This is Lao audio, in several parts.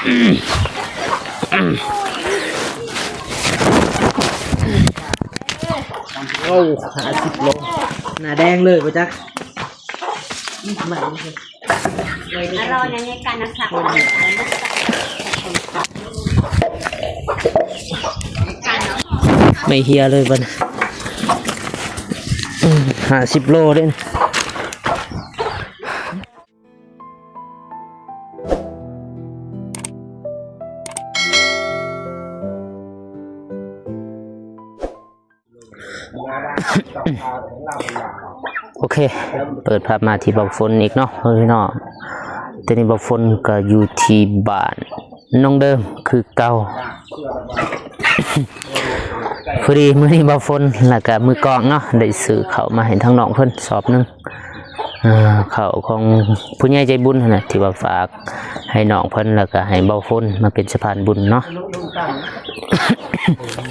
ໂອ້ ຫ້າສິບໂລ ໜ້າແດງເລີຍບໍ່ຈັກ. ໄມ່ເຮຍເລີຍບັດ ອືມ ຫ້າສິບໂລເດ້. ໂອເຄ ເປີດພາບມາທີ່ບ່າວຝົນອີກເນາະ ເອີ ພີ່ນ້ອງ. ຕອນນີ້ບ່າວຝົນກໍຢູ່ທີ່ບ້ານໜອງເດີມຄືເກົ່າ. ພໍດີມື້ນີ້ບ່າວຝົນ ແລ້ວກໍມືກ້ອງເນາະ ໄດ້ຊື້ເຂົ້າມາໃຫ້ທາງນ້ອງເພິ່ນສອບໜຶ່ງ. ເອີ ເຂົ້າຂອງຜູ້ໃຫຍ່ໃຈບຸນຫັ້ນນະ ທີ່ວ່າຝາກໃຫ້ນ້ອງເພິ່ນ ແລ້ວກໍໃຫ້ບ່າວຝົນມາເປັນສະພານບຸນເນາະ.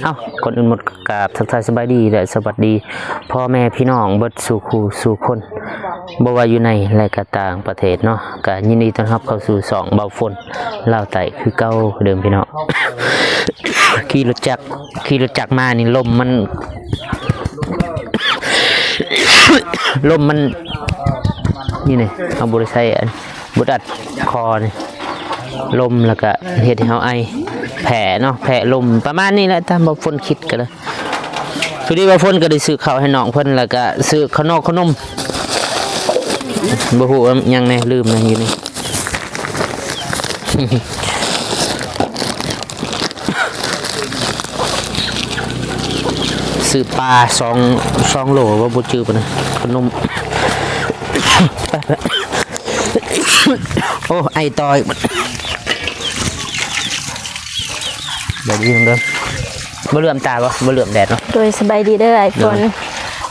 ເອົ້າ ກ່ອນອື່ນໝົດ ກາບທັກທາຍສະບາຍດີ ແລະ ສະຫວັດດີພໍ່ແມ່ພີ່ນ້ອງເບິດສູ່ຄູ່ສູ່ຄົນ ບໍ່ວ່າຢູ່ໃນ ແລະ ກະຕ່າງປະເທດເນາະ. ກະຍິນດີຕ້ອນຮັບເຂົ້າສູ່ຊ່ອງບ່າວຝົນລາວໃຕ້ຄືເກົ່າເດີພີ່ນ້ອງ. ຂີ່ລົດຈັກ ຂີ່ລົດຈັກມານີ້ ລົມມັນ ລົມມັນ ນີ້ນີ້ ເຮົາບໍ່ໄດ້ໃສ່ອັນ ບໍ່ໄດ້ອັດຄໍນີ້ ລົມ ແລ້ວກະເຮັດໃຫ້ເຮົາໄອ ແພ້ເນາະ ແພ້ລົມ ປະມານນີ້ແຫຼະ ຕາມບ່າວຝົນຄິດກໍໄດ້. ພໍດີບ່າວຝົນກໍໄດ້ຊື້ເຂົ້າໃຫ້ນ້ອງເພິ່ນ ແລ້ວກະຊື້ເຂົ້າໜອກເຂົ້າໜົມ ບໍ່ຮູ້ວ່າຫຍັງແດ່ ລືມແດ່ຢູ່ນີ້. ຊື້ປາສອງ ສອງໂລ ວ່າບໍ່ຈື່ປານໃດ ເຂົ້າໜົມ. ໄປ ໄປ ໂອ້ ໄອຕໍ່ອີກ ບໍ່ເຫຼື້ອມຕາບໍ່ ບໍ່ເຫຼື້ອມແດດເນາະ. ໂດຍ ສະບາຍດີເດີອ້າຍຝົນ. ໂດຍ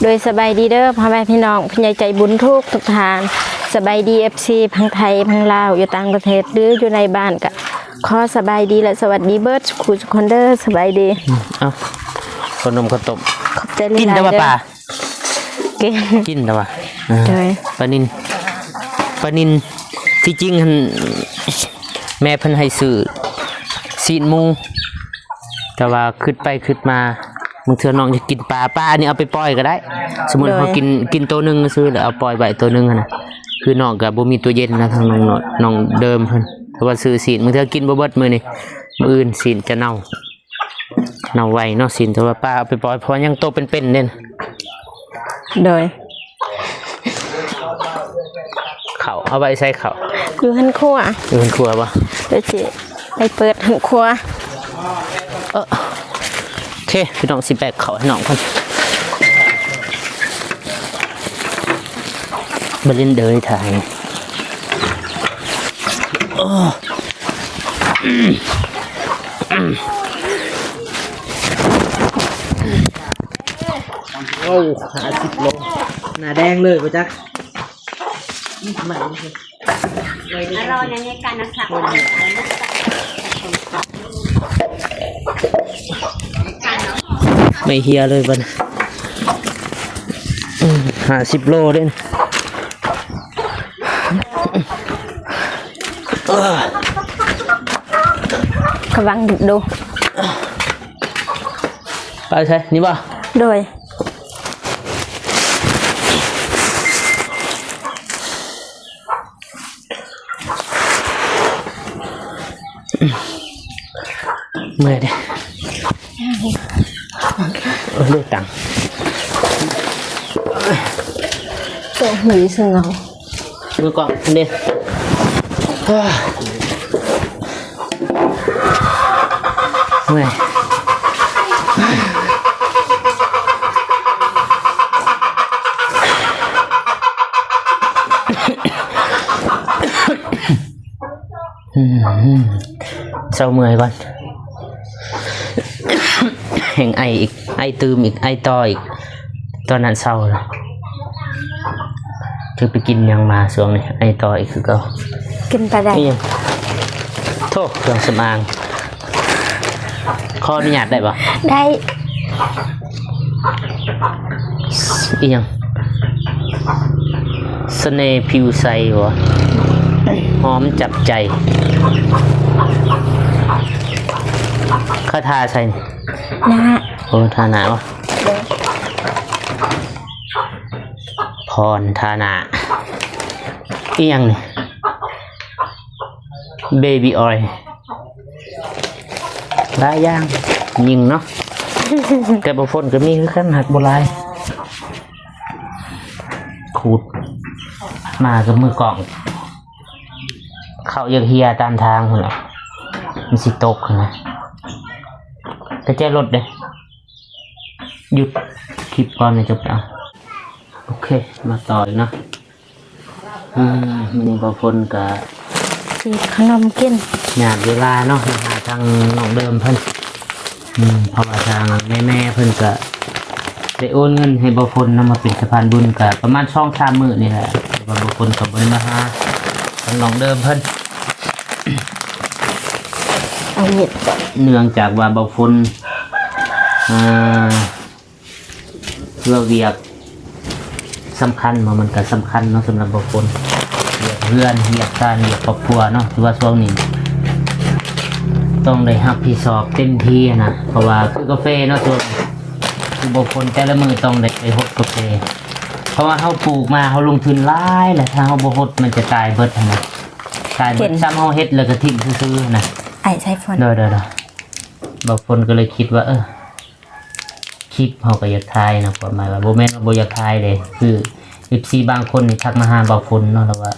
ໂດຍ ສະບາຍດີເດີພໍ່ແມ່ພີ່ນ້ອງ ຜູ້ໃຫຍ່ໃຈບຸນທຸກໆທ່ານ. ສະບາຍດີ ເອັຟຊີ ທັງໄທ ທັງລາວ ຢູ່ຕ່າງປະເທດ ຫຼື ຢູ່ໃນບ້ານ ກະຂໍສະບາຍດີ ແລະ ສະຫວັດດີເບິດສູ່ຄູ່ສູ່ຄົນເດີ. ສະບາຍດີ. ເອົາ ເຂົ້າໜົມເຂົ້າຕົ້ມ ຂອບໃຈຫຼາຍໆ ກິນແຕ່ວ່າປາ ເດີ ກິນ ກິນແຕ່ວ່າ ເອີ ໂດຍ ປານິນ ປານິນ ທີ່ຈິງຫັ້ນ ແມ່ເພິ່ນໃຫ້ຊື້ຊີ້ນໝູ ແຕ່ວ່າຄິດໄປຄິດມາ ບາງເທື່ອນ້ອງຢາກກິນປາ ປາອັນນີ້ເອົາໄປປ່ອຍກໍໄດ້. ສົມມຸດ ໂດຍ ເຮົາກິນ ກິນໂຕໜຶ່ງຊື່ ແລ້ວເອົາປ່ອຍໄວ້ໂຕໜຶ່ງຫັ້ນນະ ຄືນ້ອງກໍບໍ່ມີຕູ້ເຢັນນະ ທາງນ້ອງ ນ້ອງເດີມເພິ່ນ ເພາະວ່າຊື້ຊີ້ນ ບາງເທື່ອກິນບໍ່ເບິດມື້ນີ້ ມື້ອື່ນຊີ້ນຈະເນົ່າ ເນົ່າໄວເນາະ ຊີ້ນ ແຕ່ວ່າປາເອົາໄປປ່ອຍ ເພາະວ່າຍັງໂຕເປັນໆເດ້. ໂດຍ ເຂົ້າເອົາໄວ້ໃສ່ເຂົ້າ ຢູ່ເຮືອນຄົວ ຢູ່ເຮືອນຄົວບໍ່? ດຽວຊິໄປເປີດເຮືອນຄົວ. ເອີ ໂອເຄ ພີ່ນ້ອງ ຊິແບກເຂົ້າໃຫ້ນ້ອງກ່ອນ ບາລິນເດີ ຖ່າຍ. ໂອ້ ໂອ້ ຫ້າສິບໂລ ໜ້າແດງເລີຍບໍ່ຈັກ. ໄມ່ເຮຍເລີຍບັດ ອືມ ຫ້າສິບໂລເດ້. ກະວັງດູ ໄປໃສນີ້ບໍ່? ໂດຍ. ເມື່ອຍເດ້ ເອີ ເລືອກຕັງ ໂຕະຫຸຍສະເຫງົາ ມືກ້ອງເດ້. ເມື່ອຍ ອືມ ເຊົາເມື່ອຍກ່ອນ ແຮ່ງໄອອີກ ໄອຕື່ມອີກ ໄອຕໍ່ອີກ. ຕອນນັ້ນເຊົາແລ້ວ ຖືກໄປກິນຫຍັງມາຊ່ວງນີ້ ໄອຕໍ່ອີກຄືເກົ່າ. ກິນປາແດກ ອີຫຍັງ? ໂທ້ ເຄື່ອງສຳອາງ ຂໍອະນຸຍາດໄດ້ບໍ່? ໄດ້. ອີຫຍັງ? ສະເໜ່ຜິວໃສບໍ? ຫອມຈັບໃຈ. ເຂົາທາໃສ່ນີ້ ໜ້າ ໂອ້ ທາໜ້າວະ ໂດຍ ພອນທາໜ້າ ອີ່ຫຍັງນີ້ ເບບີ້ອອຍ ຫຼາຍຢ່າງຍິງເນາະ ແຕ່ບໍ່ຝົນກໍມີຄືກັນ ຫາກບໍ່ຫຼາຍ ຂູດມາກັບມືກ້ອງ ເຂົ້າຢາກເຮ່ຍຕາມທາງພຸ້ນແຫຼະ ມັນຊິຕົກຫັ້ນນະ ກະແຈລົດເດ້ ຢຸດຄລິບກ່ອນ ແລ້ວຈະໄປເອົາ ໂອເຄ ມາຕໍ່ອີກເນາະ ອາ ມື້ນີ້ບ່າວຝົນກະ ເຮັດຂະໜົມກິນ ຍາດເວລາເນາະ ມາຫາທາງນ້ອງເດີມເພິ່ນ ອືມ ເພາະວ່າທາງແມ່ໆເພິ່ນກະໄດ້ໂອນເງິນໃຫ້ບ່າວຝົນນຳມາເປັນສະພານບຸນ ກະປະມານສອງສາມມື້ນີ້ແຫຼະ ແຕ່ວ່າບ່າວຝົນກະບໍ່ໄດ້ມາຫາທາງນ້ອງເດີມເພິ່ນ ເອົາເຫດ ເນື່ອງຈາກວ່າບ່າວຝົນ ອາ ເພື່ອວຽກສຳຄັນເນາະ ມັນກະສຳຄັນເນາະ ສຳລັບບ່າວຝົນ ວຽກເຮືອນ ວຽກການ ວຽກຄອບຄົວເນາະ ຖືວ່າຊ່ວງນີ້ຕ້ອງໄດ້ຮັບຜິດຊອບເຕັມທີ່ຫັ້ນນະ ເພາະວ່າຄືກາເຟເນາະ ຊ່ວງຄືບ່າວຝົນແຕ່ລະມື້ຕ້ອງໄດ້ໄປຫົດກາເຟ ເພາະວ່າເຮົາປູກມາ ເຮົາລົງທຶນຫຼາຍແລ້ວ ຖ້າເຮົາບໍ່ຫົດມັນຈະຕາຍເບິດຫັ້ນນະ ຕາຍເບິດ ສ່ຳເຮົາເຮັດແລ້ວກະຖິ້ມຊື່ໆຫັ້ນນະ ອ້າຍໃຊ້ຝົນ ໂດຍໆໆ ບ່າວຝົນກໍເລີຍຄິດວ່າ ເອີ ຄລິບເຮົາກໍຢາກຖ່າຍເນາະ ຄວາມໝາຍວ່າບໍ່ແມ່ນວ່າບໍ່ຢາກຖ່າຍເດ້ ຄືເອັຟຊີບາງຄົນນີ້ທັກມາຫາບ່າວຝົນເນາະ ລາວວ່າ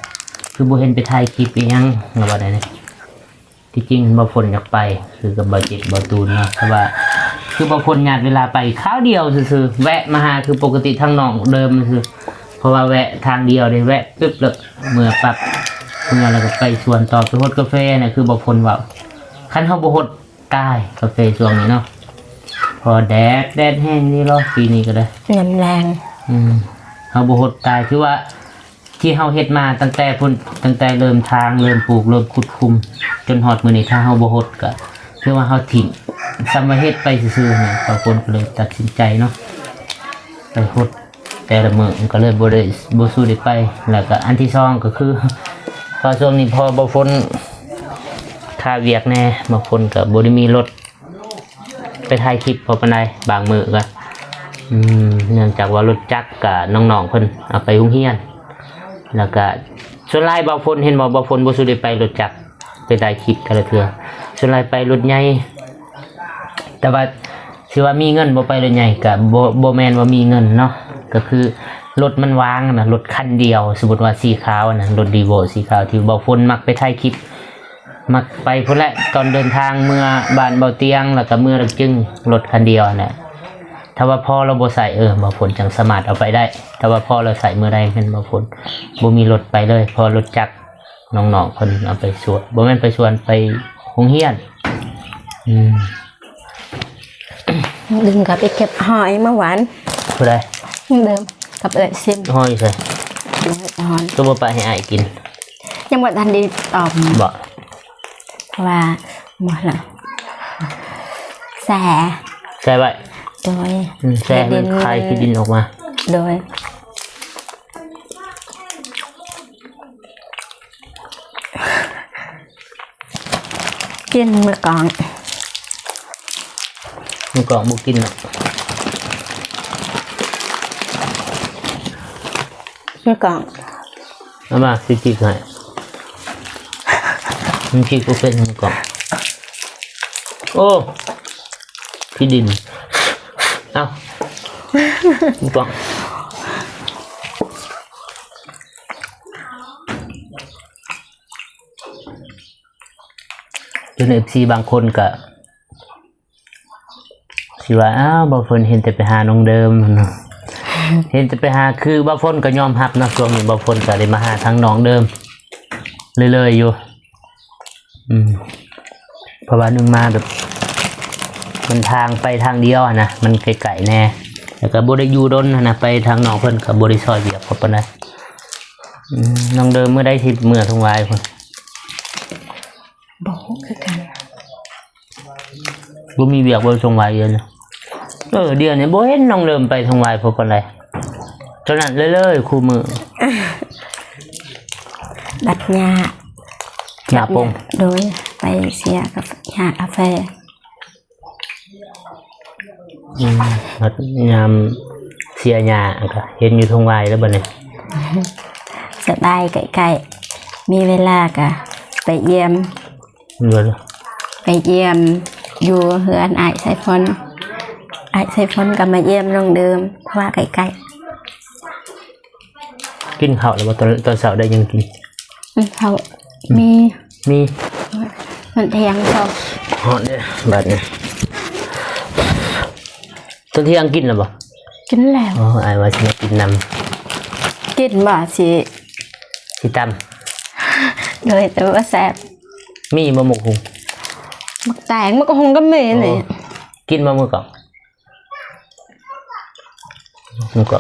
ຄືບໍ່ເຫັນໄປຖ່າຍຄລິບອີ່ຫຍັງ ລາວວ່າແນວນີ້ ທີ່ຈິງບ່າວຝົນຢາກໄປ ຄືກັບບ່າວຈິດ ບ່າວຕູນເນາະ ແຕ່ວ່າຄືບ່າວຝົນຍາດເວລາໄປຄາວດຽວຊື່ໆ ແວະມາຫາຄືປົກກະຕິທາງນ້ອງເດີມຊື່ ເພາະວ່າແວະທາງດຽວເດ້ ແວະປຶບແລ້ວເມືອປັບ ເມືອແລ້ວກໍໄປສວນຕໍ່ ໄປຫົດກາເຟນະ ຄືບ່າວຝົນເວົ້າ ຄັນເຮົາບໍ່ຫົດ ຕາຍກາເຟຊ່ວງນີ້ເນາະ ເພາະແດດ ແດດແຮງນີ້ເນາະ ປີນີ້ກໍໄດ້ ຍາມແລງ ອືມ ເຮົາບໍ່ຫົດຕາຍ ຄືວ່າທີ່ເຮົາເຮັດມາຕັ້ງແຕ່ພຸ້ນ ຕັ້ງແຕ່ເລີ່ມທາງ ເລີ່ມປູກ ເລີ່ມຂຸດຂຸມ ຈົນຮອດມື້ນີ້ ຖ້າເຮົາບໍ່ຫົດກໍຄືວ່າເຮົາຖິ້ມ ສ່ຳວ່າເຮັດໄປຊື່ໆນະ ບາງຄົນກໍເລີຍຕັດສິນໃຈເນາະ ໄປຫົດ ແຕ່ລະມື້ມັນກໍເລີຍບໍ່ໄດ້ ບໍ່ສູ້ໄດ້ໄປ ແລ້ວກໍອັນທີສອງກໍຄື ເພາະຊ່ວງນີ້ພໍ່ບ່າວຝົນຄາວຽກແດ່ ບ່າວຝົນກໍບໍ່ໄດ້ມີລົດໄປຖ່າຍຄລິບພໍປານໃດ ບາງມື້ກໍ ອືມ ເນື່ອງຈາກວ່າລົດຈັກກໍນ້ອງໆເພິ່ນເອົາໄປໂຮງຮຽນ ແລ້ວກໍສ່ວນຫຼາຍບ່າວຝົນ ເຫັນບໍ່ ບ່າວຝົນບໍ່ສູ້ໄດ້ໄປລົດຈັກ ໄປຖ່າຍຄລິບແຕ່ລະເທື່ອ ສ່ວນຫຼາຍໄປລົດໃຫຍ່ ແຕ່ວ່າຊິວ່າມີເງິນບໍ່ໄປລົດໃຫຍ່ກະບໍ່ ບໍ່ແມ່ນວ່າມີເງິນເນາະ ກະຄືລົດມັນຫວ່າງນະ ລົດຄັນດຽວ ສົມມຸດວ່າສີຂາວນະ ລົດ Revo ສີຂາວທີ່ບ່າວຝົນມັກໄປຖ່າຍຄລິບ ມັກໄປພຸ້ນແຫຼະ ຕອນເດີນທາງເມືອບ້ານເບົາຕຽງ ແລ້ວກະເມືອດອກຈຶງ ລົດຄັນດຽວຫັ້ນແຫຼະ ຖ້າວ່າພໍ່ລາວບໍ່ໃຊ້ ເອີ ບ່າວຝົນຈັ່ງສາມາດເອົາໄປໄດ້ ຖ້າວ່າພໍ່ລາວໃຊ້ມື້ໃດແມ່ນບ່າວຝົນບໍ່ມີລົດໄປເລີຍ ເພາະລົດຈັກ ນ້ອງໆເພິ່ນເອົາໄປສວນ ບໍ່ແມ່ນໄປສວນ ໄປໂຮງຮຽນ ອືມ ດຶງກັບໄປເກັບຫອຍມາຫວານ ຜູ້ໃດ? ເດີມ ກັບເອື້ອຍຊິມ ຫອຍຢູ່ໃສ? ເດີ ຫອຍ ຄືບໍ່ປະໃຫ້ອ້າຍກິນ? ຍັງບໍ່ທັນໄດ້ຕອບ ບໍ່? ເພາະວ່າ ບໍ່ລະ ແຊ່ ແຊ່ໄວ້ ໂດຍ ອືມ ແຊ່ໃຫ້ມັນຄາຍຂີ້ດິນອອກມາ ໂດຍ ກິນມື້ກ່ອນ ມື້ກ່ອນບໍ່ກິນເນາະ ມື້ກ່ອນ ເອົາມາຊິຈິກໃຫ້ ມັນຈິກບໍ່ເປັນມື້ກ່ອນ ໂອ້ ທີ່ດິນ ເອົ້າ ມື້ກ່ອນ. ຈົນເອັຟຊີບາງຄົນກະຊິວ່າ ອ້າວ ບ່າວຝົນເຫັນແຕ່ໄປຫານ້ອງເດີມເນາະ ເຫັນແຕ່ໄປຫາ ຄືບ່າວຝົນກໍຍອມຮັບເນາະ ຊ່ວງນີ້ບ່າວຝົນກໍໄດ້ມາຫາທາງນ້ອງເດີມເລື້ອຍໆຢູ່ ອືມ ເພາະວ່າໜຶ່ງມາແບບ ມັນທາງໄປທາງດຽວຫັ້ນນະ ມັນໄກໆແດ່ ແລ້ວກໍບໍ່ໄດ້ຢູ່ດົນຫັ້ນນະ ໄປທາງນ້ອງເພິ່ນກໍບໍ່ໄດ້ຊ່ອຍວຽກເຂົາປານໃດ ອືມ ນ້ອງເດີມມື້ໃດຊິເມືອທົ່ງຫວາຍພຸ້ນ? ບໍ່ຮູ້ຄືກັນ ບໍ່ມີວຽກບໍ່ສົ່ງຫວາຍດຽວນີ້ ເອີ ດຽວນີ້ບໍ່ເຫັນນ້ອງເດີມໄປທົ່ງຫວາຍພໍປານໃດ ເທົ່ານັ້ນເລີຍໆ ຄູ່ມື້ ຕັດຫຍ້າ ຫຍ້າປົງ ໂດຍ ໄປ ປເຊຍກາ ຫຍ້າກາແຟ. ອືມ ບັດຍາມເຊຍຫຍ້າກະເຫັນຢູ່ທົ່ງຫວາຍແລ້ວບັດນີ້. ສະບາຍ ໃກ້ໆ ມີເວລາກະໄປຢ້ຽມ ເອີ ໄປຢ້ຽມຢູ່ເຮືອນອ້າຍສາຍຝົນ. ອ້າຍສາຍຝົນກໍມາຢ້ຽມນ້ອງເດີມ ເພາະວ່າໃກ້ໆ. ກິນເຂົ້າແລ້ວບໍ່? ຕອນ ຕອນເຊົ້າໄດ້ຫຍັງກິນ? ອືມ ເຂົ້າ ອືມ ມີ ມີ ມັນແພງພໍ. ຮ້ອນເດ້ບາດນີ້. ຕອນທ່ຽງກິນແລ້ວບໍ່? ກິນແລ້ວ. ອໍ ອ້າຍວ່າຊິມາກິນນຳ. ກິນບໍ່? ຊິ ຊິຕຳ. ໂດຍ ແຕ່ວ່າແຊບ. ມີບໍ່ໝາກຫຸ່ງ? ໝາກແຕງ ໝາກຫຸ່ງກໍມີນີ້. ອໍ ກິນບໍ່ມື້ກ່ອນ? ໝາກຫຸ່ງກໍ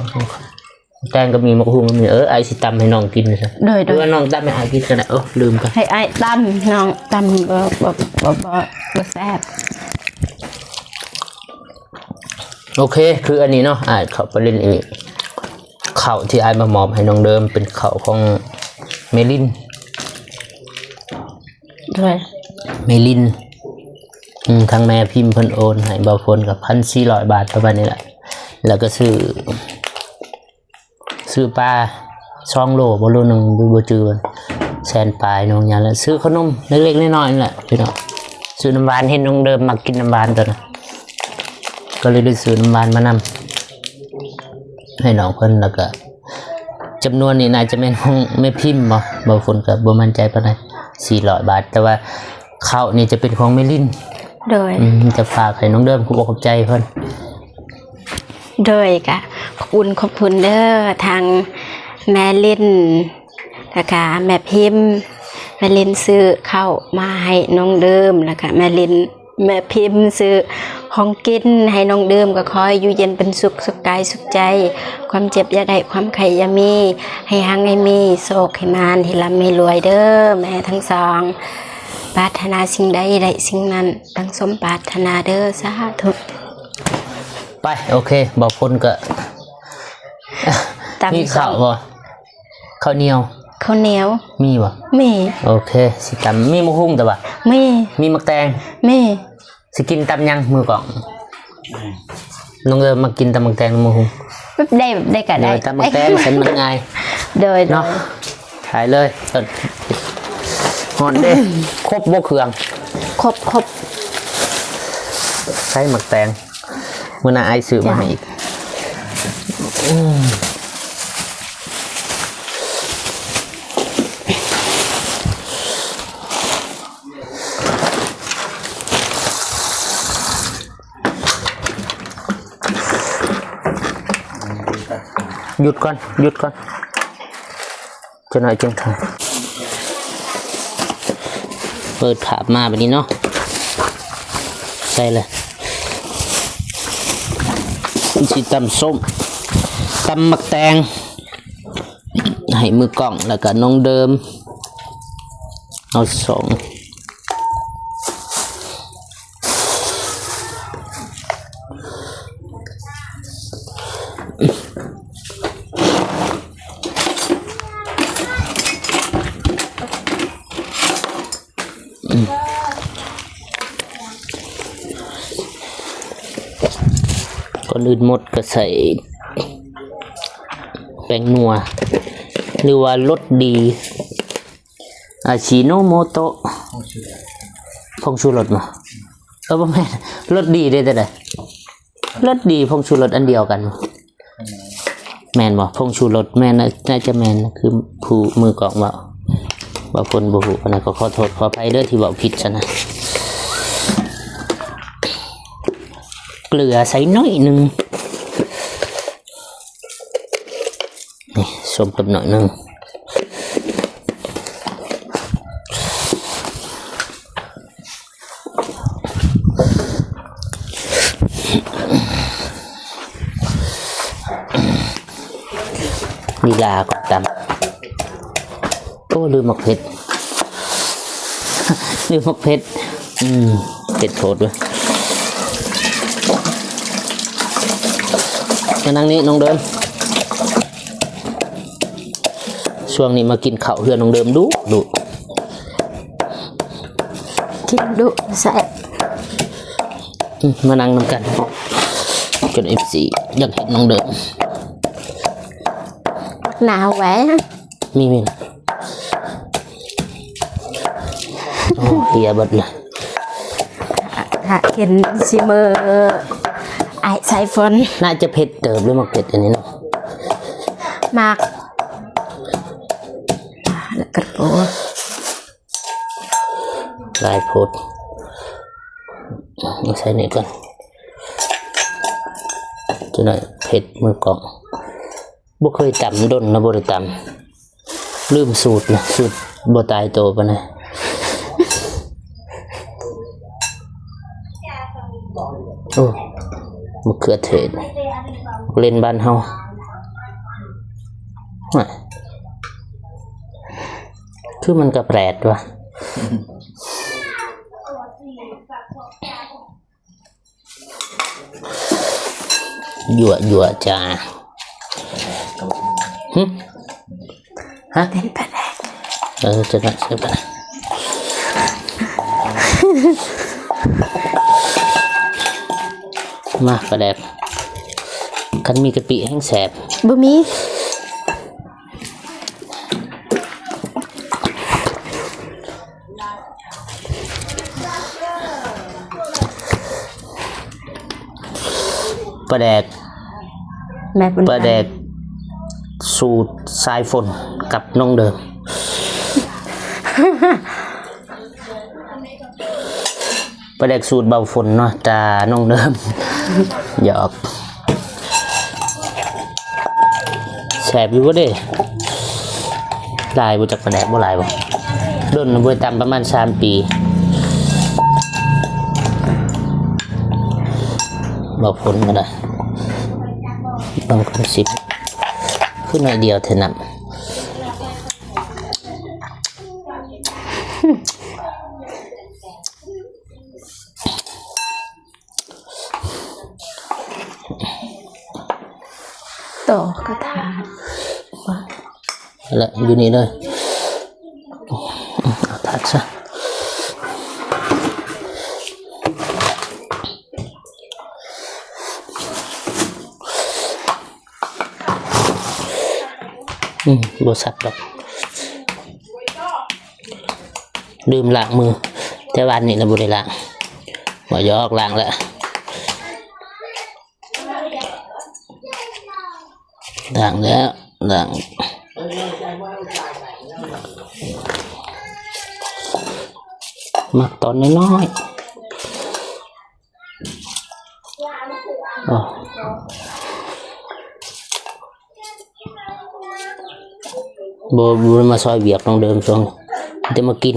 ແຕງກໍມີ ໝາກຫຸ່ງກໍມີ. ເອີ ອ້າຍຊິຕຳໃຫ້ນ້ອງກິນຊະ. ໂດຍໆ ຫຼືວ່ານ້ອງຕຳໃຫ້ອ້າຍກິນກໍໄດ້. ໂອ້ ລືມໄປ ໃຫ້ອ້າຍຕຳ ນ້ອງຕຳບໍ່ ບໍ່ ບໍ່ ບໍ່ ບໍ່ແຊບ. ໂອເຄ ຄືອັນນີ້ເນາະ ອ້າຍເຂົ້າໄປຫຼິ້ນອີກ. ເຂົ້າທີ່ອ້າຍມາມອບໃຫ້ນ້ອງເດີມເປັນເຂົ້າຂອງແມ່ລິນ. ໂດຍ ແມ່ລິນ ອືມ ທາງແມ່ພິມເພິ່ນໂອນໃຫ້ບ່າວຝົນກໍພັນສີ່ຮ້ອຍບາດປະມານນີ້ແຫຼະ. ແລ້ວກໍຊື້ ຊື້ປາສອງໂລບໍ່ ໂລໜຶ່ງບໍ່ ບໍ່ຈື່ ແສນປາຍໜຶ່ງຫຍັງ ແລ້ວຊື້ຂະໜົມເລັກໆນ້ອຍໆນີ້ແຫຼະພີ່ນ້ອງ. ຊື້ນ້ຳຫວານ ເຫັນນ້ອງເດີມມັກກິນນ້ຳຫວານຕົວນັ້ນ ກໍເລີຍໄດ້ຊື້ນ້ຳຫວານມານຳໃຫ້ນ້ອງເພິ່ນ. ແລ້ວກໍຈຳນວນນີ້ໜ້າຈະແມ່ນຂອງແມ່ພິມບໍ ບ່າວຝົນກໍບໍ່ໝັ້ນໃຈປານໃດ ສີ່ຮ້ອຍບາດ. ແຕ່ວ່າເຂົ້ານີ້ຈະເປັນຂອງແມ່ລິນ. ໂດຍ ອືມ ຈະຝາກໃຫ້ນ້ອງເດີມ ຂອບອົກຂອບໃຈເພິ່ນ. ໂດຍ ກະຂອບຄຸນ ຂອບຄຸນເດີ ທາງແມ່ລິນ ແລ້ວກະແມ່ພິມ. ແມ່ລິນຊື້ເຂົ້າມາໃຫ້ນ້ອງເດີມ ແລ້ວກະແມ່ລິນ ແມ່ພິມຊື້ຂອງກິນໃຫ້ນ້ອງເດີມ. ກໍຂໍໃຫ້ຢູ່ເຢັນເປັນສຸກ ສຸກກາຍສຸກໃຈ ຄວາມເຈັບຢ່າໄດ້ ຄວາມໄຂ້ຢ່າມີ ໃຫ້ຮັ່ງໃຫ້ມີ ໂຊກໃຫ້ໝານ ໃຫ້ລ່ຳໃຫ້ລວຍເດີແມ່ທັງສອງ. ປາດຖະໜາສິ່ງໃດໄດ້ສິ່ງນັ້ນ ດັ່ງສົມປາດຖະໜາເດີ ສາທຸ. ໄປ ໂອເຄ ບ່າວຝົນກໍ ມີເຂົ້າບໍ່? ເຂົ້າໜຽວ ເຂົ້າໜຽວ ມີບໍ່? ມີ ໂອເຄ ຊິຕຳ. ມີໝາກຫຸ່ງແຕ່ວ່າ ມີ ມີໝາກແຕງ ມີ. ຊິກິນຕຳຫຍັງມື້ກ່ອນ? ນ້ອງເອີ ມັກກິນຕຳໝາກແຕງ ໝາກຫຸ່ງ ແບບໃດ ແບບໃດກໍໄດ້. ໂດຍ ຕຳໝາກແຕງຊັ້ນມັນງ່າຍ. ໂດຍ ໂດຍ ເນາະ ຖ່າຍເລີຍ. ເອີ ຮ້ອນເດ້. ຄົບບໍ່ເຄື່ອງ? ຄົບ ຄົບ. ໃສ່ໝາກແຕງ ມື້ໜ້າອ້າຍຊື້ມາໃຫ້ອີກ. ອືມ ຢຸດກ່ອນ ຢຸດກ່ອນ. ຈັກໜ້ອຍຈຶ່ງຖ່າຍ. ເປີດພາບມາບັດນີ້ເນາະ ໃສ່ເລີຍ. ຊິຕຳສົ້ມ ຕຳໝາກແຕງ ໃຫ້ມືກ້ອງ ແລ້ວກໍນ້ອງເດີມ ເອົາສອງ. ກ່ອນອື່ນໝົດກໍໃສ່ແປ້ງນົວ ຫຼືວ່າລົດດີ ອາຊີໂນໂມໂຕະ ຜົງຊູລົດບໍ່? ເອີ ບໍ່ແມ່ນ ລົດດີເດ້ ແຕ່ໃດ ລົດດີ ຜົງຊູລົດອັນດຽວກັນບໍ່? ແມ່ນບໍ່? ຜົງຊູລົດ ແມ່ນນະ ໜ້າຈະແມ່ນນະ ຄືຜູ້ມືກ້ອງເວົ້າ ວ່າຄົນບໍ່ຮູ້ ອັນນັ້ນກໍຂໍໂທດຂໍອະໄພເດີທີ່ເວົ້າຜິດຊະນະ. ເກືອໃສ່ໜ້ອຍໜຶ່ງ. ນີ້ ສົ້ມກັບໜ້ອຍໜຶ່ງ. ລີລາກໍຕຳ. ໂອ້ ລືມໝາກເຜັດ ລືມໝາກເຜັດ. ອືມ ເຜັດໂພດເວີຍ. ມານັ່ງນີ້ນ້ອງເດີມ. ຊ່ວງນີ້ມາກິນເຂົ້າເຮືອນນ້ອງເດີມດຸ ດຸ. ດຸແຊບ. ອືມ ມານັ່ງນຳກັນ ຈົນເອັຟຊີຢາກເຫັນນ້ອງເດີມ. ໜາວແຫວະ ມີ ມີ. ໂອ້ ເຫຍເບິດລະ. ຖ້າເຫັນຊີມືອ້າຍສາຍຝົນ. ໜ້າຈະເຜັດເຕີບເລີຍ ໝາກເຜັດອັນນີ້ເນາະ. ໝາກ ແລ້ວກໍໂປ ຫຼາຍໂພດ. ເອົາໃສ່ນີ້ກ່ອນ ຈະໜ້ອຍເຜັດມືກ້ອງ. ບໍ່ເຄີຍຕຳ ດົນນະບໍ່ໄດ້ຕຳ. ລືມສູດນະ ສູດບໍ່ຕາຍໂຕປານໃດ. ໂອ້ ມະເຂືອເທດ ເຫຼັ້ນບ້ານເຮົາ. ຫວາຍ ຄືມັນກະແປດວະ. ຍົວໆ ຈ້າ. ຫຶ? ຮະ? ເອີ ຈັກໜ້ອຍ ຈັກໜ້ອຍ. ມາ ປາແດກ. ຄັນມີກະປິແຮ່ງແຊບ. ບໍ່ມີ. ປາແດກ ແມ່ບຸນ ປາແດກສູດສາຍຝົນກັບນ້ອງເດີມ. ປາແດກສູດເບົາຝົນເນາະ ຕານ້ອງເດີມ. ຫຍອກ. ແຊບຢູ່ບໍ່ເດ້? ຫຼາຍບໍ່ຈັກປາແດກ ບໍ່ຫຼາຍບໍ່? ດົນນະບໍ່ໄດ້ຕຳປະມານສາມປີ. ບໍ່ພົ້ນກໍໄດ້ ເບິ່ງກ່ອນຊິ ຄືໜ້ອຍດຽວແທ້ນຳ. ຕໍ່ກະທະ ແລະ ຢູ່ນີ້ເລີຍ ເອົາຖາດຊະ. ອືມ ບໍ່ຊັບດອກ. ລືມລ້າງມື ແຕ່ວານນີ້ນະບໍ່ໄດ້ລ້າງ. ບໍ່ ຢອກ ລ້າງແລ້ວ ລ້າງແລ້ວ ລ້າງ. ມັກຕອນນ້ອຍໆ. ອໍ ບໍ່ ບໍ່ໄດ້ມາຊ່ອຍວຽກນ້ອງເດີມຊ່ວງນີ້ ແຕ່ມາກິນ.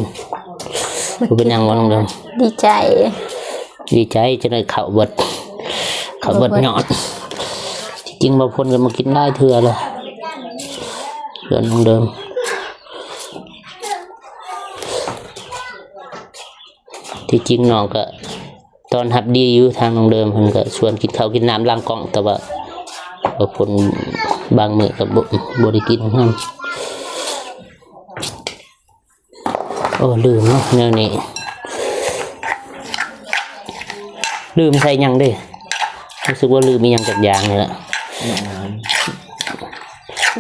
ບໍ່ເປັນຫຍັງບໍ່ນ້ອງເດີມ? ດີໃຈ ດີໃຈ ຈະໄດ້ເຂົ້າເບິດ ເຂົ້າເບິດຍອດ. ທີ່ຈິງບ່າວພົນກໍມາກິນຫຼາຍເທື່ອແລ້ວ ເຮືອນນ້ອງເດີມ. ທີ່ຈິງນ້ອງກໍຕ້ອນຮັບດີຢູ່ ທາງນ້ອງເດີມເພິ່ນກໍຊວນກິນເຂົ້າກິນນ້ຳຫຼັງກ້ອງ ແຕ່ວ່າ ເອີ ຄົນບາງມື້ກໍບໍ່ ບໍ່ໄດ້ກິນນຳ. ໂອ້ ລືມເນາະແນວນີ້ ລືມໃສ່ຫຍັງເດ້? ຮູ້ສຶກວ່າລືມອີ່ຫຍັງຈັກຢ່າງນີ້ລະ.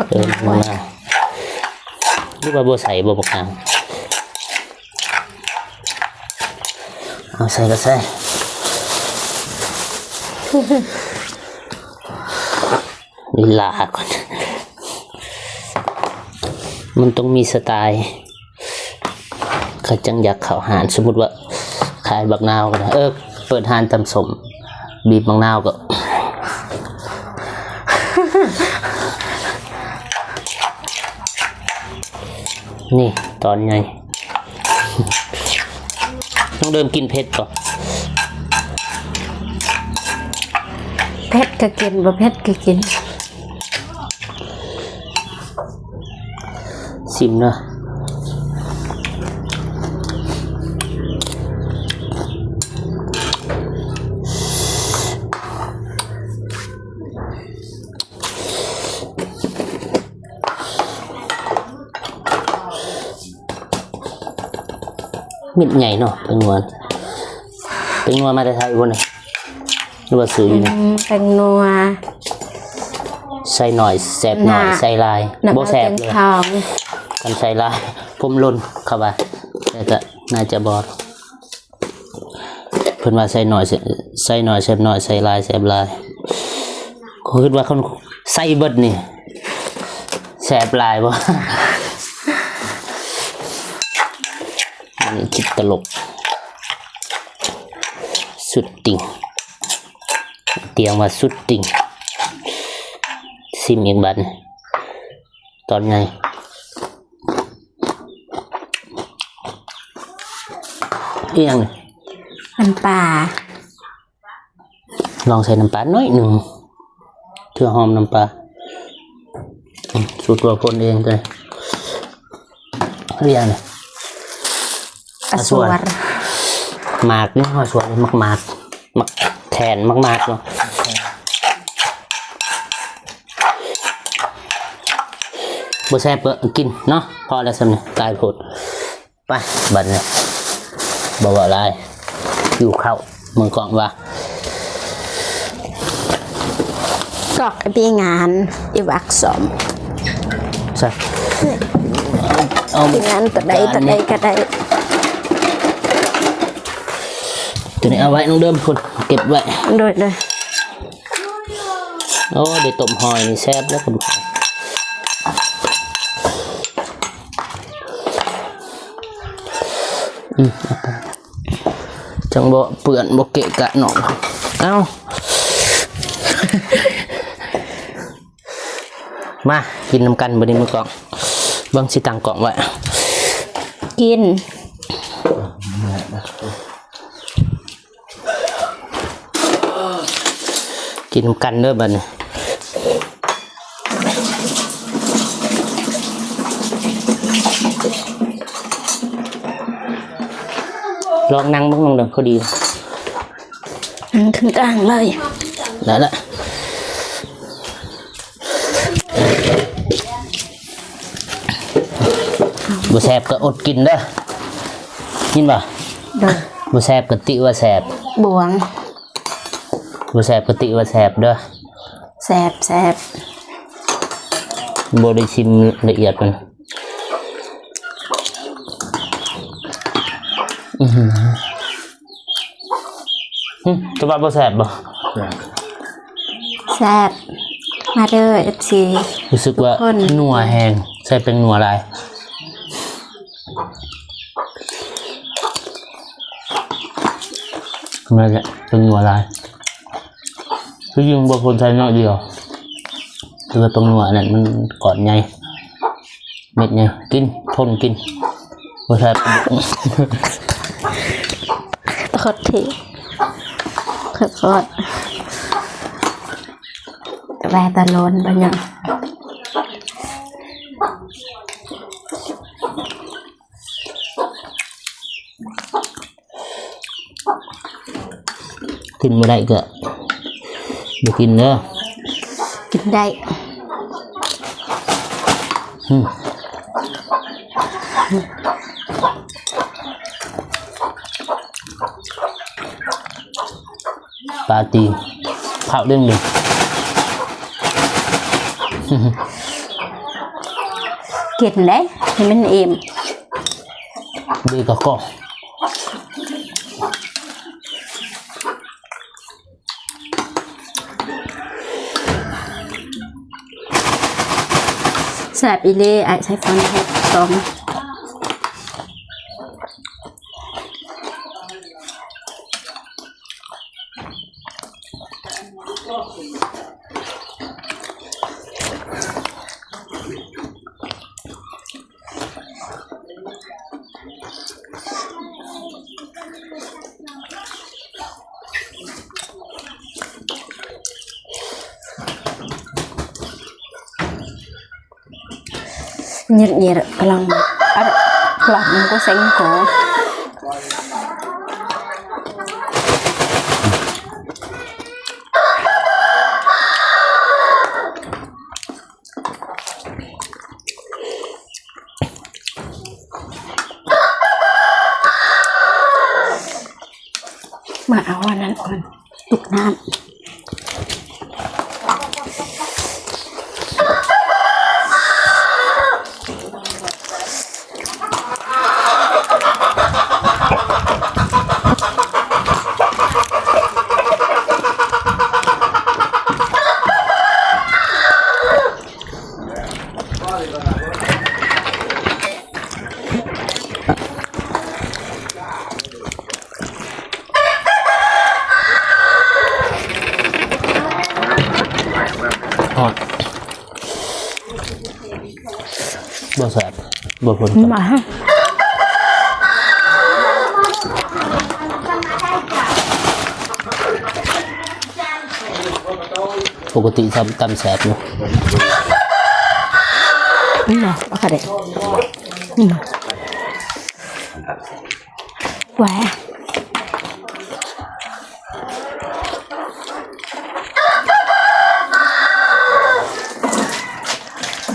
ເອີ ໝາກນາວ ຫຼືວ່າບໍ່ໃສ່ບໍ່ ໝາກນາວ? ເອົາໃສ່ກໍໃສ່ ລີລາກ່ອນ ມັນຕ້ອງມີສະໄຕ ຂ້າຈັ່ງຢາກເຂົ້າຮ້ານ. ສົມມຸດວ່າຂາຍບັກນາວກໍໄດ້ ເອີ ເປີດຮ້ານຕຳສົ້ມ ບີບບັກນາວກໍ ນີ້ຕອນໃຫຍ່. ນ້ອງເດີມກິນເຜັດບໍ່? ເຜັດກໍກິນ ບໍ່ເຜັດກໍກິນ. ຊິມເດີ. ມິດໃຫຍ່ເນາະ ແປ້ງນົວ. ແປ້ງນົວມາແຕ່ໄທບໍ່ນີ້ ຫຼືວ່າຊື້ຢູ່ນີ້? ອືມ ແປ້ງນົວ ໃສ່ໜ້ອຍແຊບໜ້ອຍ ນະ ໃສ່ຫຼາຍ ນະ ບໍ່ແຊບເລີຍ. ຄັນໃສ່ຫຼາຍຜົມຫຼົ່ນ ເຂົາວ່າ ແຕ່ກໍໜ້າຈະບໍ່ ເພິ່ນວ່າໃສ່ໜ້ອຍ ໃສ່ໜ້ອຍແຊບໜ້ອຍ ໃສ່ຫຼາຍແຊບຫຼາຍ. ຂ້ອຍຄິດວ່າຄັນໃສ່ເບິດນີ້ແຊບຫຼາຍບໍ່? ອັນນີ້ຄິດຕະຫຼົກ ສຸດຕິ່ງ ຕຽງວ່າສຸດຕິ່ງ. ຊິມອີກບາດນີ້ ຕອນໃຫຍ່. ອີຫຍັງນີ້? ນ້ຳປາ. ລອງໃສ່ນ້ຳປາໜ້ອຍໜຶ່ງ ເທື່ອຫອມນ້ຳປາ. ອືມ ສູດຕົວຄົນເອງເດີ. ອີຫຍັງນີ້? ອາສວນ. ໝາກນີ້ ອາສວນ ໝາກໝາກ ໝາກແທນ ໝາກໝາກເນາະ. ບໍ່ແຊບກໍກິນເນາະ ພໍແລ້ວສ່ຳນີ້ ຫຼາຍໂພດ. ໄປ ບັດນີ້ ບໍ່ເວົ້າຫຼາຍ ຫິວເຂົ້າ. ເບິ່ງກ້ອງວ່າ ກອກໄປງານອີວັກສອມ ໃສ່ ເອົາ ງານຕົວໃດຕົວໃດກໍໄດ້. ຕົວນີ້ເອົາໄວ້ນ້ອງເດີມພຸ້ນ ເກັບໄວ້. ໂດຍ ໂດຍ. ໂອ້ ໄດ້ຕົ້ມຫອຍນີ້ແຊບແລ້ວ. ອືມ ຈັ່ງບໍ່ເປື້ອນ ບໍ່ເກະກະນ້ອງ. ເອົ້າ ມາກິນນຳກັນບັດນີ້ ມືກ້ອງ. ເບິ່ງຊິຕັ້ງກ້ອງໄວ້ ກິນ. ກິນນຳກັນເດີບັດນີ້. ລອງນັ່ງເບິ່ງນ້ອງເດີ ພໍດີ ນັ່ງຂຶ້ນກາງເລີຍ. ໄດ້ລະ. ບໍ່ແຊບກໍອົດກິນເດີ ຍິນບໍ່? ໂດຍ. ບໍ່ແຊບກໍຕິວ່າແຊບ ບວງ. ບໍ່ແຊບກໍຕິວ່າແຊບເດີ. ແຊບ ແຊບ. ບໍ່ໄດ້ຊິມລະອຽດມັນ. ອື ຫຶ ຈະວ່າບໍ່ແຊບບໍ່? ແຊບ ມາເດີ ເອັຟຊີ. ຮູ້ສຶກວ່ານົວແຮງ ໃສ່ແປ້ງນົວຫຼາຍ. ແມ່ນແຫຼະ ແປ້ງນົວຫຼາຍ ຄືຍິງບໍ່ຄົນໃສ່ໜ້ອຍດຽວ ຄືວ່າແປ້ງນົວອັນນັ້ນມັນກ້ອນໃຫຍ່ ເມັດໃຫຍ່. ກິນ ທົນກິນ ບໍ່ແຊບ. ໂຄດເທ່ ໂຄດ ແວ່ຕະໂລນບໍ່ຫຍັງ. ກິນບໍ່ໄດ້ກໍບໍ່ກິນເດີ. ກິນໄດ້. ອືມ. ປາຕີນ ເຜົາເດ້ງເດ້. ກິນເດ້ ໃຫ້ມັນອີ່ມ. ດີກະກໍ ແຊບອີ່ຫຼີ ອ້າຍສາຍຟ້າເຮັດຕົ້ມ. ညិດៗ ក្លំ អត់ ក្លំ ក៏សេង ក៏ ມາເອົາອັນນັ້ນກ່ອນ ຕຸກນ້ຳ. ຮອດ ບໍ່ແຊບ ບໍ່ພົນ ມາ ປົກກະຕິຕຳ ຕຳແຊບຢູ່ ນີ້ນະ ເອົາກະເດະ ນີ້ນະ. ແຫວ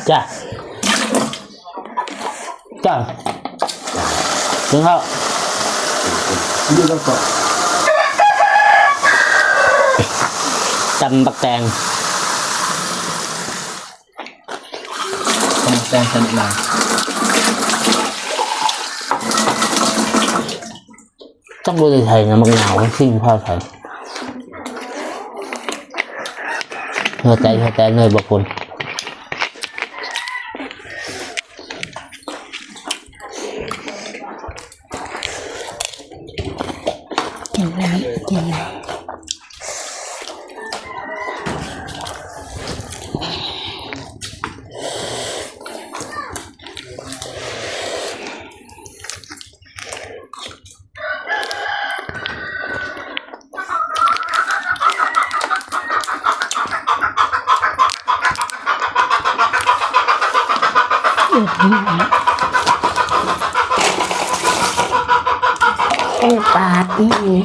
ຈ້າ ຈ້າ ກິນເຂົ້າ ຕຳບັກແຕງ ຕຳບັກແຕງ ຕຳບັກນາວ ຈັກບໍ່ໄດ້ໃສ່ນະ ບັກນາວ ຊິງພາໃສ່ ຫົວໃຈ ຫົວໃຈເລີຍບໍ່ຄົນ ກິນນ້ຳ ກິນນ້ຳ. ເອີ ປາດອີ່ຫຼີ.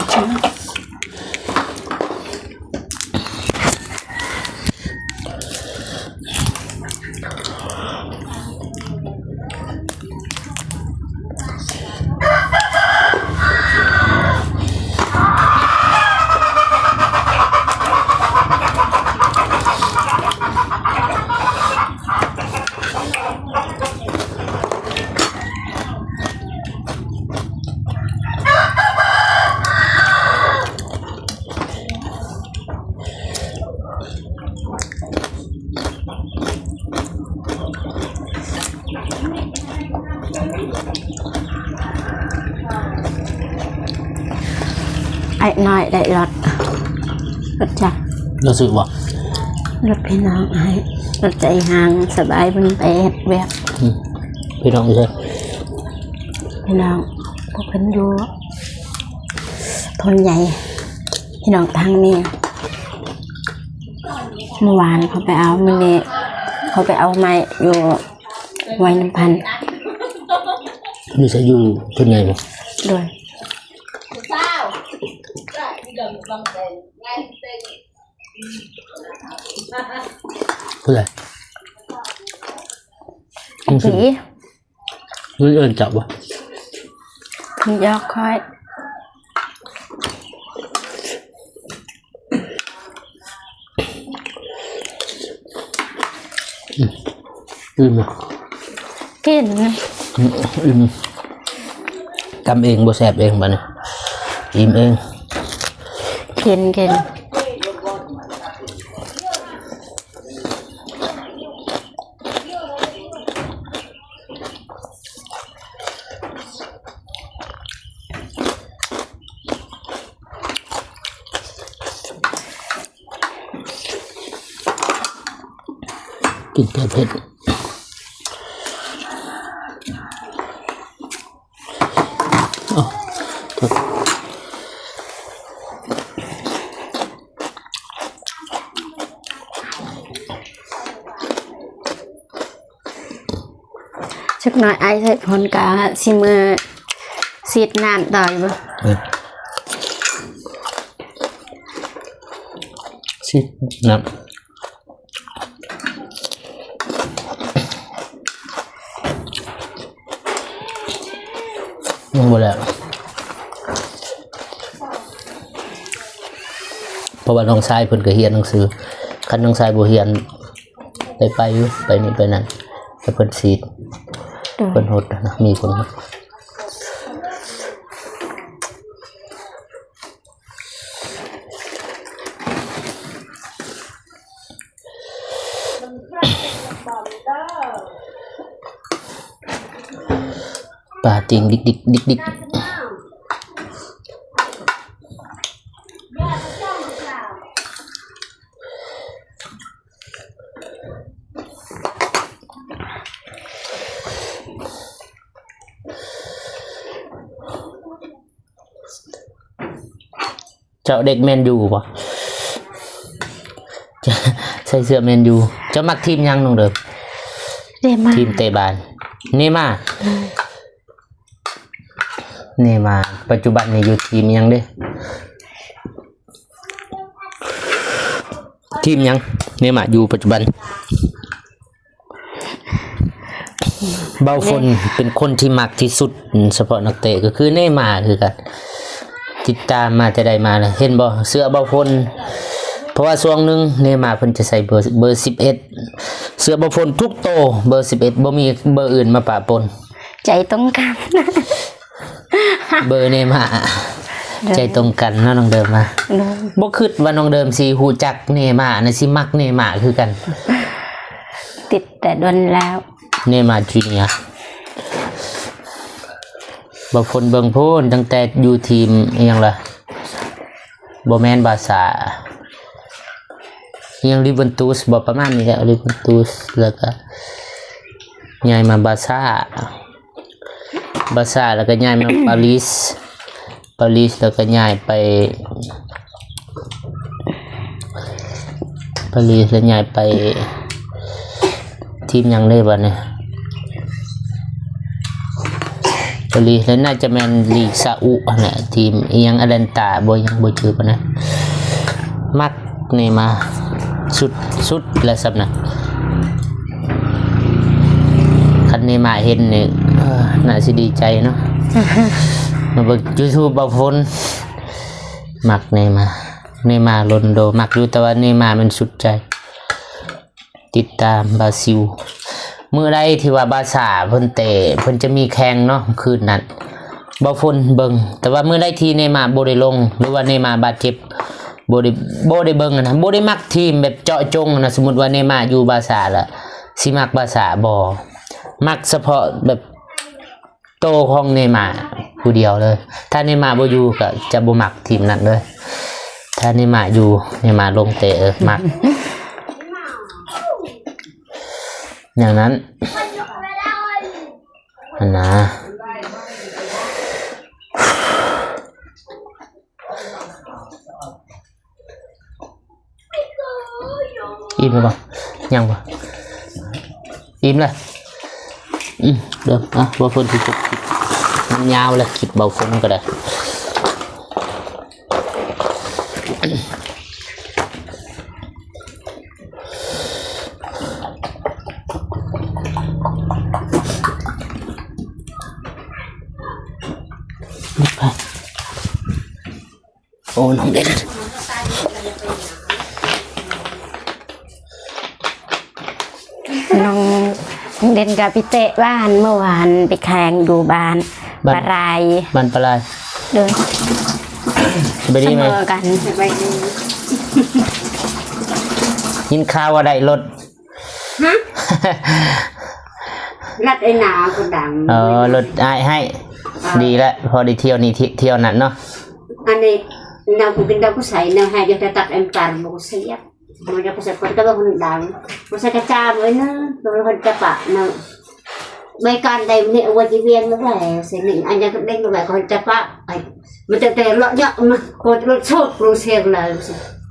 ອ້າຍນ້ອຍໄດ້ລົດ ລົດຈັກ ລົດຊື້ບໍ່? ລົດພີ່ນ້ອງອ້າຍ ລົດໃຈຫ້າງ ສະບາຍເພິ່ນໄປເຮັດວຽກ ອືມ ພີ່ນ້ອງຢູ່ໃສ? ພີ່ນ້ອງ ພວກເພິ່ນຢູ່ ໂພນໃຫຍ່ ພີ່ນ້ອງທາງນີ້ ມື້ວານເຂົາໄປເອົາ ມື້ນີ້ເຂົາໄປເອົາໃໝ່ຢູ່ຫ້ວຍນ້ຳພັນ ຢູ່ໃສ? ຢູ່ເທິງໃຫຍ່ບໍ່? ໂດຍ ຜູ້ໃດ? ມັນເອີ້ນຈັບບໍ່? ມັນຢອກຂ້ອຍ ອືມ ອີ່ມ ກິນ ອືມ ອີ່ມ ຕຳເອງບໍ່ແຊບເອງ ບາດນີ້ອີ່ມເອງ ກິນ ກິນ. ກິນແກ້ເຜັດ. ຈັກໜ້ອຍອ້າຍໃສ່ພົນກະຊິເມືອສີດນ້ຳຕໍ່ຢູ່ບໍ່? ເອີ ສີດນ້ຳ. ຍັງບໍ່ແລ້ວ. ພາະວ່ານ້ອງຊາຍເພິ່ນກໍຮຽນໜັງສື. ຄັນນ້ອງຊາຍບໍ່ຮຽນ ໄດ້ໄປຢູ່ ໄປນີ້ໄປນັ້ນ ແຕ່ເພິ່ນສີດ ໂດຍ ເພິ່ນຫົດນະ ມີຜົນຫົດ. ປາຕີງດິກໆ ດິກໆ. ເຈົ້າເດັກແມນຢູບໍ່? ໃສ່ເສື້ອແມນຢູ. ເຈົ້າມັກທີມຫຍັງນ້ອງເດີມ? ເນມາ. ທີມເຕະບານ ເນມາ. ເນມາ ປັດຈຸບັນນີ້ຢູ່ທີມຫຍັງເດ້? ທີມຫຍັງ ເນມາຢູ່ປັດຈຸບັນ? ເບົາຝົນເປັນຄົນທີ່ມັກທີ່ສຸດ ສະເພາະນັກເຕະກໍຄືເນມາຄືກັນ. ຕິດຕາມມາແຕ່ໃດມາແລ້ວ ເຫັນບໍ່ ເສື້ອເບົາຝົນ. ເພາະວ່າຊ່ວງໜຶ່ງເນມາເພິ່ນຈະໃສ່ເບີ ເບີສິບເອັດ ເສື້ອເບົາຝົນທຸກໂຕ ເບີສິບເອັດ ບໍ່ມີເບີອື່ນມາປະປົນ. ໃຈຕົງກັນ ເບີເນມາ. ໂດຍ ໃຈຕົງກັນເນາະນ້ອງເດີມນະ. ໂດຍ ບໍ່ຄິດວ່ານ້ອງເດີມຊິຮູ້ຈັກເນມານະ ຊິມັກເນມາຄືກັນ. ຕິດແຕ່ດົນແລ້ວ ເນມາຈູເນຍ. ບໍ່ພົນເບິ່ງພຸ້ນ ຕັ້ງແຕ່ຢູ່ທີມອີ່ຫຍັງລະ ບໍ່ແມ່ນບາຊາ ອີ່ຫຍັງ ຢູເວັນຕຸສບໍ ປະມານນີ້ແຫຼະ ຢູເວັນຕຸສ ແລ້ວກະຍ້າຍມາບາຊາ ບາຊາ ແລ້ວກະຍ້າຍມາປາຣີສ ປາຣີສ ແລ້ວກະຍ້າຍໄປ ປາຣີສ ແລ້ວຍ້າຍໄປ ທີມຫຍັງເດ້ບັດນີ້? ປາຣີສ ແລ້ວໜ້າຈະແມ່ນລີກຊາອຸຫັ້ນແຫຼະ ທີມອີ່ຫຍັງ ອາແລນຕາ ບໍ່ ຍັງບໍ່ຈື່ປານໃດ. ມັກເນມາ ສຸດ ສຸດແລ້ວສ່ຳນັ້ນ. ຄັນເນມາເຫັນນີ້ ເອີ ໜ້າຊິດີໃຈເນາະ. ມາເບິ່ງຢູທູບເບົາຝົນ ມັກເນມາ ເນມາໂຣນໂດ ມັກຢູ່ ແຕ່ວ່າເນມາແມ່ນສຸດໃຈ. ຕິດຕາມບຣາຊິລ ມື້ໃດທີ່ວ່າບາຊາເພິ່ນເຕະ ເພິ່ນຈະມີແຂ່ງເນາະ ຄືນນັ້ນ ເບົາຝົນເບິ່ງ. ແຕ່ວ່າມື້ໃດທີ່ເນມາບໍ່ໄດ້ລົງ ຫຼືວ່າເນມາບາດເຈັບ ບໍ່ໄດ້ ບໍ່ໄດ້ເບິ່ງນະ ບໍ່ໄດ້ມັກທີມແບບເຈາະຈົງນະ. ສົມມຸດວ່າເນມາຢູ່ບາຊາລະ ຊິມັກບາຊາບໍ່ ມັກສະເພາະແບບ ໂຕຂອງເນມາຜູ້ດຽວເລີຍ. ຖ້າເນມາບໍ່ຢູ່ກໍຈະບໍ່ມັກທີມນັ້ນເລີຍ. ຖ້າເນມາຢູ່ ເນມາລົງເຕະ ເອີ ມັກ ຢ່າງນັ້ນຫັ້ນນາ. ອີ່ມແລ້ວບໍ່? ຍັງບໍ່? ອີ່ມແລ້ວ. ອືມ ເດີ ອ່ະ ເບົາຝົນຊິຈົບຄລິບ ມັນຍາວແລ້ວ ຄລິບເບົາຝົນກໍໄດ້. ໂອ້ ນ້ອງເດັ່ນ ນ້ອງເດັ່ນກໍໄປເຕະບານ ເມື່ອວານໄປແຂ່ງຢູ່ບ້ານ ບ້ານປະລາຍ ບ້ານປະລາຍ. ໂດຍ ສະບາຍດີໄໝ? ສະເໝີກັນ. ສະບາຍດີ. ຍິນຂ່າວວ່າໄດ້ລົດ ຮະ? ລັດໄອ້ໜາວຄົນດັງ. ເອີ ລົດອ້າຍໃຫ້. ອ່າ ດີແລ້ວ ພໍໄດ້ທ່ຽວນີ້ ທ່ຽວນັ້ນເນາະ. ອັນນີ້ ແນວຜູ້ກິນດອກຜູ້ໃສ ແນວໃຫ້ຢູ່ແຕ່ຕັກແອມປານບໍ່ເສຍ ບໍ່ຢາກໃສ່ຄົນກໍບໍ່ຄົນດັງ ບໍ່ໃສ່ກະຈາມເອີຍເນາະ ບໍ່ຄົນຈະປະເນາະ. ໃບການໃດນີ້ ເອົາໄວ້ທີ່ວຽງແລ້ວໄດ້ ໃສ່ນີ້ ອັນຍັງກໍໄດ້ມາໄວ້ ຄົນຈະປະໄປ ມັນຈະແຕ່ເລາະເຍາະມາ ໂຄດລົດໂຊກລົງເຊງແລ້ວ.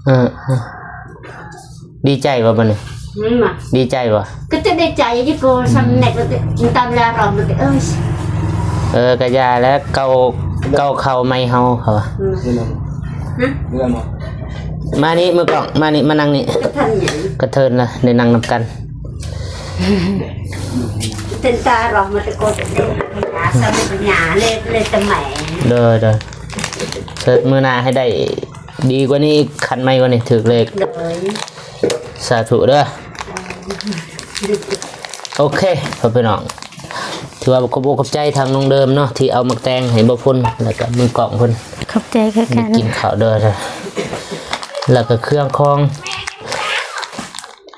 ເອີ ເອີ ດີໃຈບໍ່ບັດນີ້? ອືມ ດີໃຈບໍ່? ກໍຈະດີໃຈຢູ່ ກໍສຳເລັດແລ້ວ ຕາມເວລາເຮົາມັນ ເອີຍ ເອີ ກະຢ່າແລ້ວ ເກົ່າ ເກົ່າເຂົ້າໃໝ່ເຮົາ ເຂົາວ່າ. ອືມ ຮະ? ມານີ້ ມືກ້ອງ ມານີ້ ມານັ່ງນີ້ ກະເທີນຫຍັງ? ກະເທີນລະ ໄດ້ນັ່ງນຳກັນ. ເປັນຕາເຮົາມາແຕ່ກ່ອນ ເປັນຍາ ສາມີເປັນຍາ ເລີຍ ເລີຍແຕ່ໃໝ່. ໂດຍ ໂດຍ ເຊີດ ມື້ໜ້າໃຫ້ໄດ້ ດີກວ່ານີ້ອີກ ຄັນໃໝ່ກວ່ານີ້ ຖືກເລກ. ໂດຍ ສາທຸເດີ. ໂອເຄ ພໍ່ພີ່ນ້ອງ ຖືວ່າຂອບອົກຂອບໃຈທາງນ້ອງເດີມເນາະ ທີ່ເອົາໝາກແຕງໃຫ້ບ່າວຝົນ ແລ້ວກະມືກ້ອງເພິ່ນ ຂອບໃຈຄືກັນ ໄດ້ກິນເຂົ້າເດີ. ແລ້ວກະເຄື່ອງຂອງ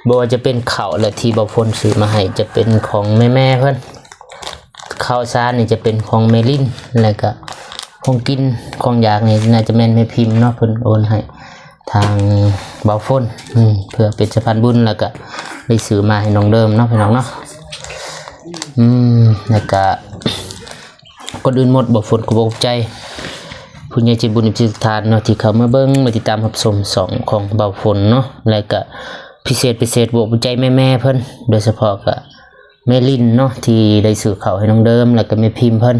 ບໍ່ວ່າຈະເປັນເຂົ້າ ແລະ ທີ່ບ່າວຝົນຊື້ມາໃຫ້ ຈະເປັນຂອງແມ່ໆເພິ່ນ. ເຂົ້າສານນີ້ຈະເປັນຂອງແມ່ລິນ ແລ້ວກະຂອງກິນຂອງຢາກນີ້ ໜ້າຈະແມ່ນແມ່ພິມເນາະ ເພິ່ນໂອນໃຫ້ທາງບ່າວຝົນ ອືມ ເພື່ອເປັນສະພານບຸນ ແລ້ວກະໄດ້ຊື້ມາໃຫ້ນ້ອງເດີມເນາະ ພີ່ນ້ອງເນາະ. ອືມ ແລ້ວກະ ກ່ອນອື່ນໝົດ ບ່າວຝົນຂໍຂອບໃຈຜູ້ໃຫຍ່ໃຈບຸນທຸກທ່ານເນາະ ທີ່ເຂົ້າມາເບິ່ງ ມາຕິດຕາມຮັບຊົມຊ່ອງຂອງບ່າວຝົນເນາະ ແລະກະພິເສດ ພິເສດຂອບໃຈແມ່ໆເພິ່ນ ໂດຍສະເພາະກະແມ່ລິນເນາະ ທີ່ໄດ້ຊື້ເຂົ້າໃຫ້ນ້ອງເດີມ ແລະກະແມ່ພິມເພິ່ນ.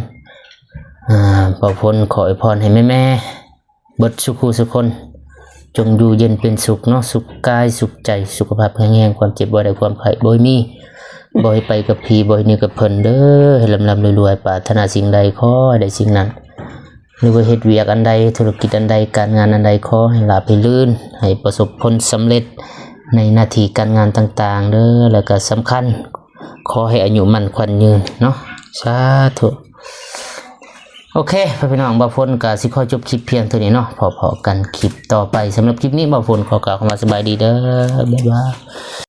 ອາ ບ່າວຝົນຂໍອວຍພອນໃຫ້ແມ່ໆ ເບິດສູ່ຄູ່ສູ່ຄົນ ຈົ່ງຢູ່ເຢັນເປັນສຸກເນາະ ສຸກກາຍສຸກໃຈ ສຸຂະພາບແຂງແຮງ ຄວາມເຈັບບໍ່ໄດ້ ຄວາມໄຂ້ບໍ່ໃຫ້ມີ ບໍ່ໃຫ້ໄປກັບຜີ ບໍ່ໃຫ້ໜີກັບເພິ່ນເດີ ໃຫ້ລ່ຳໆລວຍໆ ປາດຖະໜາສິ່ງໃດຂໍໃຫ້ໄດ້ສິ່ງນັ້ນ ຫຼືວ່າເຮັດວຽກອັນໃດ ທຸລະກິດອັນໃດ ການງານອັນໃດ ຂໍໃຫ້ລາບໃຫ້ລື່ນ ໃຫ້ປະສົບຜົນສຳເລັດໃນໜ້າທີ່ການງານຕ່າງໆເດີ ແລ້ວກະສຳຄັນ ຂໍໃຫ້ອາຍຸໝັ້ນຂວັນຍືນເນາະ ສາທຸ. ໂອເຄ ພໍ່ພີ່ນ້ອງ ບ່າວຝົນກະຊິຂໍຈົບຄລິບພຽງເທົ່ານີ້ເນາະ ພໍ້ໆກັນຄລິບຕໍ່ໄປ. ສຳລັບຄລິບນີ້ ບ່າວຝົນຂໍກ່າວຄຳວ່າສະບາຍດີເດີ ບາຍບາຍ.